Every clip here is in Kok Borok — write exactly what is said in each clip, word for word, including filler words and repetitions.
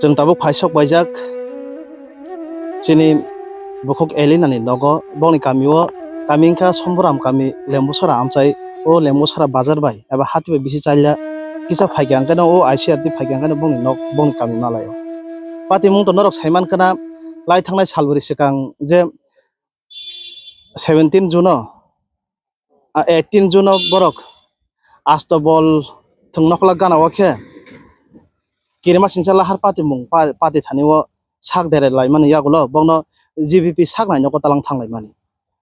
Chwng tabuk phaisok paijak chini bukhuk Elina ni nogo, bongni kami o, kami wngkha Somboram kami, Lembusora amchai. O Lembusora bazar bai eba hati bai bisi chaila kisa phaikha hwnkhe no, o I C R T phaikha hwnkhe no bongni nok, bongni kami malai o. Patimung to norok saiman khna, lai thangnai salbri swkang je seventeen June o, a, eighteen June o borok astobol thwng nokla gana o khe kirima singsa lahar patimung pa-, pati thani o sak dere laimani yagulo bongno G B P sak nai nogo talang thang laimani.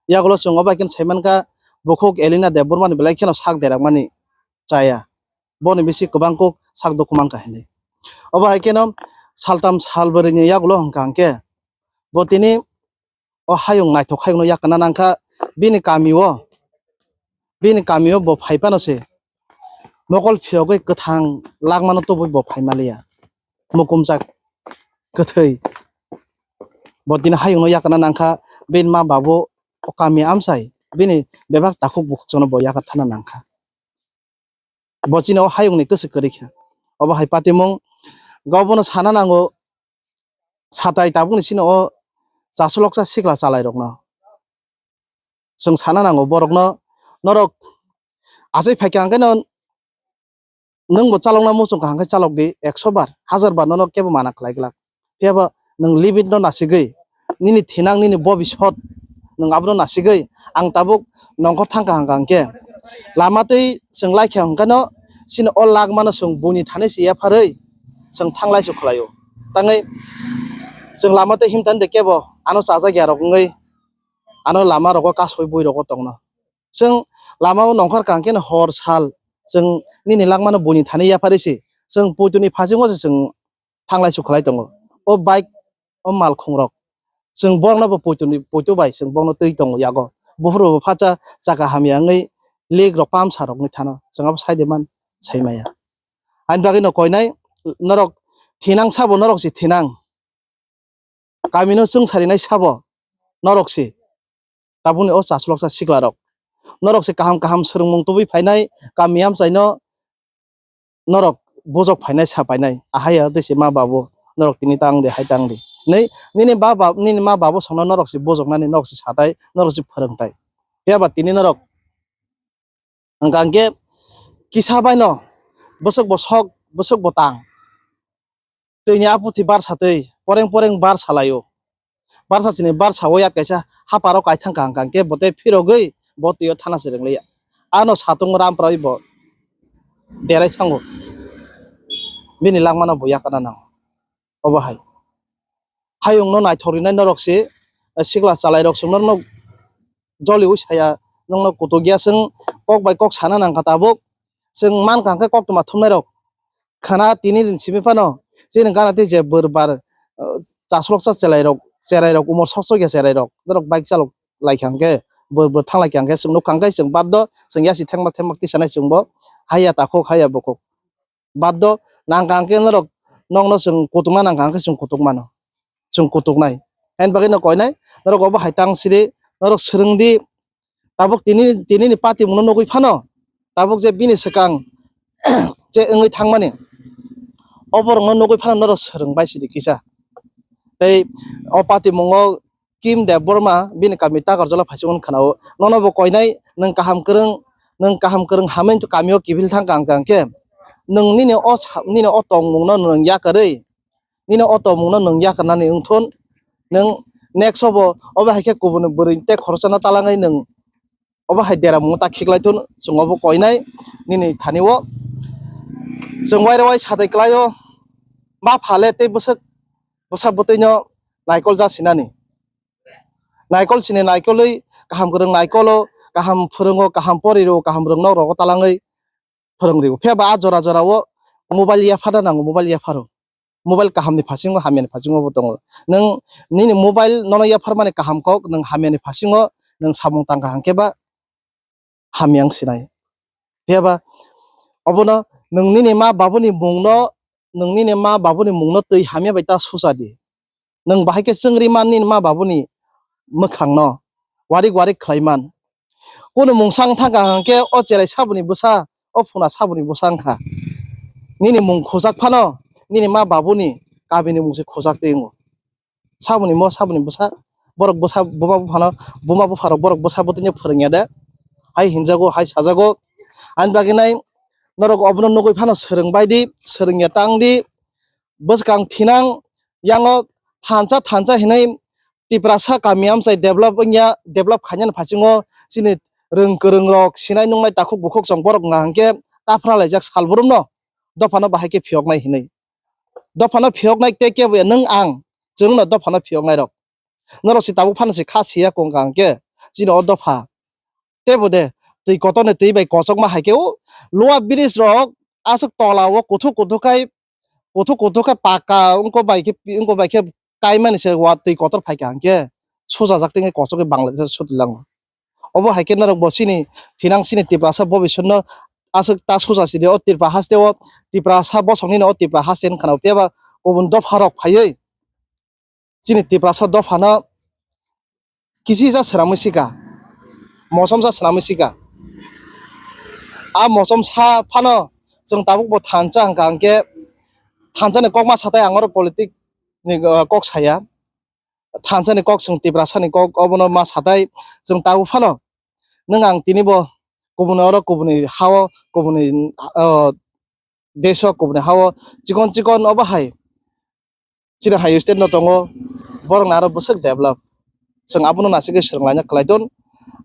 Yagulo chwng obo hai kheno saimankha bukhuk Elina Debbarma ni belai kheno sak derak mani chaya. Boni bisi kwbang kuk sak dukhu mankha hinwi. Obo hai kheno saltam salbrwi ni yagulo hwnkha hwnkhe bo tini o hayung naithok hayungno yakana nangkha bini kami o, bini kami o bo phai phano se mokol phiyogwi kwthang langmano tubui bo phai maliya, mukumjak kwthwi. Bo tini hayungno yakana nangkha bini ma babu o kami amchai bini bebak takhuk bukhuk chwngno bo yakarthana nangkha. Bo chini o hayungni kwswk kwrwi kha. Obo hai patimung, obono sana nango, satai tabukni chini o chasuloksa sikla chalairokno. Chwng sana nango borokno, norok achai phaikha hwnkhe no nwngbo chalokna muchung kaham khe chalok di, ekso bar, hajar bar nono kebo mana khlai glak. Phiya ba nwng limit no nasigwi, nini thinang, nini bobisot nwng abono nasigwi, ang tabuk nongkhor thangkha hangkha hwnkhe lama twi chwng laikha hwnkhe no chini o lak mano chwng buini thani se yapharwi chwng thanglai se khlaio. Tangwi chwng lama twi himtani de kebo ano chajak ya rok wngwi ano lama rogo kasoi bui rogo tongno. Chwng lama o nongkhor kha hwnkhe no hor sal chwng nini lak mano buini thani yapharwi se chwng poitoni phasingo se chwng thanglai sukhlai tongo. O bike, o malkhung rok, chwng borokno bo poito ni, poito bai chwng borokno twi tongo yago. Buphuru bo phacha chaka hamya wngwi lik rok pamsa rokni thano chwng abo sai de man sai maya. Ani bagwi no koinai norok thinang sabo, norok se thinang. Kami no chwng sarinai sabo norok se. Tabukni o chasuloksa sikla rok. Norok se kaham kaham swrwngmung tubui phainai, kami amchaino norok bujok phainai, sa painai. Ahai ya tei se ma babu, norok tini tang di, hai tang di. Nei, nini ba, ba, nini ma babu songno norok se bujoknani, norok se satai, norok se phwrwngtai. Phiya ba tini norok hwnkha hwnkhe kisa baino bwswk bo sok, bwswk bo tang. Twini aputhi barsa twi poreng poreng barsa laio. Barsa chini barsa o yak kaisa haparo kaithang kaham kaham khe bo tei phirogwi bo twi o thana se rwng liya. Ano satung rampra wi bo derai thango. Bini langmano bo yakana nango. Obo hai. Hayungno naithok rinai norok se, sikla chalairok se norokno joliui saya, nokno kutuk ya chwng kok bai kok sana nangkha tabuk. Chwng mankha hwnkhe koktwma thumnairok khana tini simi phano chini gana tei je bwrbar, uh, chasloksa chelairok, cherairok, umor soksok ya cherairok, norok bike chalok laikha hwnkhe, bwrbwr thanglaikha hwnkhe chwng nukha hwnkhe chwng baddo chwng yasi thengmak thengmak tisanai chwngbo haiya takhuk haiya bukhuk. Baddo nangkha hwnkhe norok, nokno chwng kutukna nangkha hwnkhe chwng kutuk mano, chwng kutuknai. Haini bagwi no koinai, norok obo hai tang sidi, norok swrwngdi, tabuk tini, tini ni patimungno nugwi phano, tabuk je bini swkang je wngwi thangmani, oborokno nugwi phano norok swrwng bai sidi kisa. Tei o patimungo Kim Debbarma bini kami Takarjala phaichukmani khwnao. Nono bo koinai, nwng kaham kwrwng, nwng kaham kwrwng hamwi kami o kiphil thangkha hwnkha hwnkhe, nwng nini o sa-, nini o tongmungno nwng yakarwi, nini o tongmungno nwng yakarnani wngthun, nwng next o bo obo hai khe kubuni bwrwi tei khoroksano talangwi nwng obo hai deramungno ta khiklai thun, chwng obo koinai nini thani o. Chwng wairok wai satai kwlai o, ma phale tei bwswk, bwsa bwtwino naikol ja sinani. Naikol sini naikolwi kaham kwrwng naikolo, kaham phwrwngo, kaham poriro, kaham rwngno rogo talangwi phwrwng rio. Phiya ba a jora jora o mobile yapharna nango, mobile yapharo. Mobile kahamni phasingo, hamyani phasingo bo tongo. Nwng nini mobile nono yapharmani kaham kok, nwng hamyani phasingo nwng samung tangkha hwnkhe ba hamya wng sinai. Phiya ba obono nwng nini ma babuni mungno, nwng nini ma babuni mungno twi hamya bai ta sucha di. Nwng bahai khe chwngri man nini ma babuni mwkhangno, warik warik khlai man. Kunu mungsa wng thangkha hwnkhe o cherai saboni bwsa, o phuna saboni bwsa wngkha. Nini mung khujak phano nini ma babuni kabini mung se khojak twi wngo. Saboni mo, saboni bwsa, borok bwsa, buma buphano, buma bupharok borok bwsa bwtwino phwrwngya de, hai hinjago, hai sajago. Ani bagwi nai norok obono nugwi phano swrwng bai di, swrwngya tang di, bwskang thinang yango thansa thansa hinwi Tiprasa kami amchai develop wngya, develop khainani phasingo chini rwng kwrwng rok, sinai nungnai takhuk bukhuk chwng borok wngkha hwnkhe taphra laijak sal brumno dophano bahai khe phiyoknai hinwi. Dophano phiyoknai tei kebo ya, nwng ang chwngno dophano phiyoknai rok. Norok se tabuk phano se kha siya kong kha hwnkhe chini o dopha. Teibo de twi kotorni twi bai kochokma hai khe o lower bridge rok aswk tola o kuthuk kuthuk khai, kuthuk kuthuk khe paka wngko bai khe, wngko bai khe kaimani se wa twi kotor phai kha hwnkhe sujajak tei kochok khe Bangladesh o sutilango. Obo hai khe norok bo chini thinang chini Tiprasa bobiswtno aswk ta suja sidi o Tripura haste o Tiprasa bosong nini o Tripura haste wngkha na phiya ba kubun dopha rok phaiwi chini Tiprasa dophano kisisa swnamwi sika, mosomsa swnamwi sika. A mosomsa phano chwng tabuk bo thansa hwnkha hwnkhe thansani kok ma satai ang oro politic ni, uh, kok saya. Thansani kok chwng Tiprasani kok obono ma satai chwng tabuk phano nwng ang tini bo kubuni oro kubuni hao kubuni, uh, desh o kubuni hao chikon chikon obo hai chini hai state no tongo, borok no aro bwswk develop. Chwng abono naisingwi swrwnglaina khlai ton.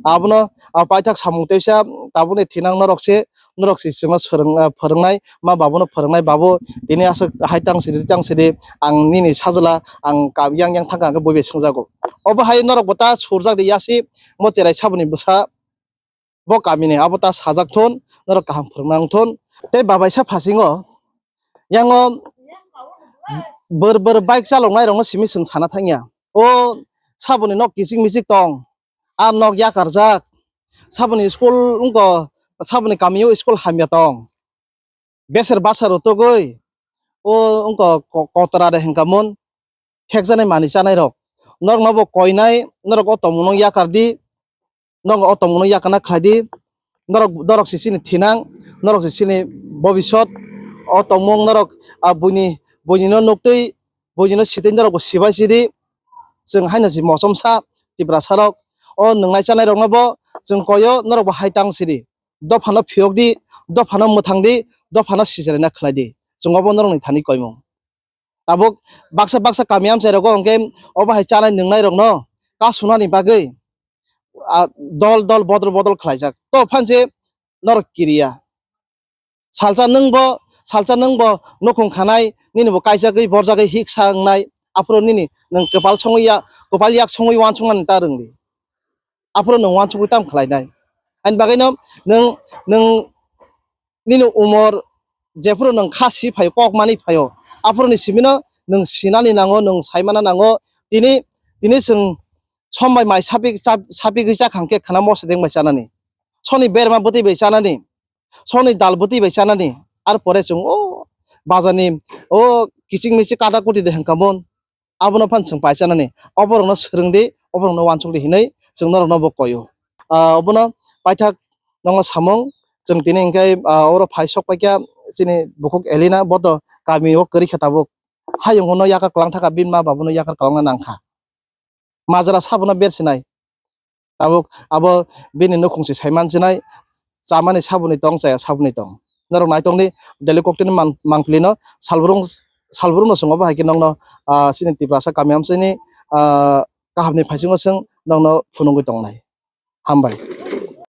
Abono, ah, paithak samung teisa tabukni thinang norok se, norok se chwngno swrwng, ah, phwrwngnai, ma babuno phwrwngnai, babu tini aswk hai tang sidi, tang sidi, ang nini sajla, ang ka-, yang yang thangkha hwnkhe bui bai swngjago. Obo hai norok bo ta surjak di yasi, mo cherai saboni bwsa, bo kamini abo ta sajak thun, norok kaham phwrwngna wng thun. Tei babaisa phasingo yango bwr bwr bike chaloknai rokno simi chwng sana thangya. O saboni nok kichik michik tong, a nok yakarjak, saboni school wngko, saboni kamio school hamya tong. Beser basa rw togwi o wngkha ko-, kotora de hwnkha mun, phekjaknai manwi chanai rok. Norok no bo koinai, norok o tongmung no yakar di, norok o tongmung no yakarna khlai di. Norok, norok se chini thinang, norok se chini bobisot. O tongmung norok, ah, buini, buini no nuktwi, buini no sitwi norok bo sibai sidi. Chwng haino se mosom sa Tiprasa rok. O nwngnai chanai rok no bo chwng koyo, norok bo hai tang sidi. Dophano phiyok di, dophano mwthang di, dophano sijarina khlai di. Chwng obo norokni thani koimung. Tabuk baksa baksa kami amchai rogo hwnkhe obo hai chanai nwngnai rokno kasunani bagwi, ah, dol dol bodol bodol khlaijak. To phanse norok kiriya. Salsa nwngbo, salsa nwngbo nukhung khanai, nini bo kaisagwi borjagwi hiksa wngnai. Aphuru nini nwng kwpal songwi ya, kwpal yak songwi uansuknani ta rwngdi. Aphuru nwng uansukwi tamo khlainai? Ani bagwino nwng, nwng nini umor jephuru nwng kha si phaio, kok manwi phaio, aphuruni simino nwng sinani nango, nwng saimana nango. Tini, tini chwng som bai mai sapik, chap-, sapigwi chakhang khe khna moso deng bai chanani, soni berma bwtwi bai chanani, soni dal bwtwi bai chanani, ar pore chwng o bazarni o kiching miching kata kuti de hwnkha mun. Abono phan chwng paisa nani, oborokno swrwng di, oborokno uansuk di hinwi chwng norokno bo koyo. Ah, obono paithak nongo samung, chwng tini hwnkhe, ah, oro phai sok paikha chini bukhuk Elina, bo to kami o kwrwi kha tabuk. Hayung no yakar kwlang thaka, bini ma babuno yakar kwlangna nangkha. Majra sabono bersinai. Abo, abo bini nukhung se saiman sinai, chamani saboni tong, chaya saboni tong. Norok naitong di, daily koktwini mang-, mangpili no, salbrung, salbrung no swngo bo hai khe nokno, ah, chini Tiprasa kami amchaini, ah, kahamni phaisingo chwng nokno phunugwi tongnai. Hambai.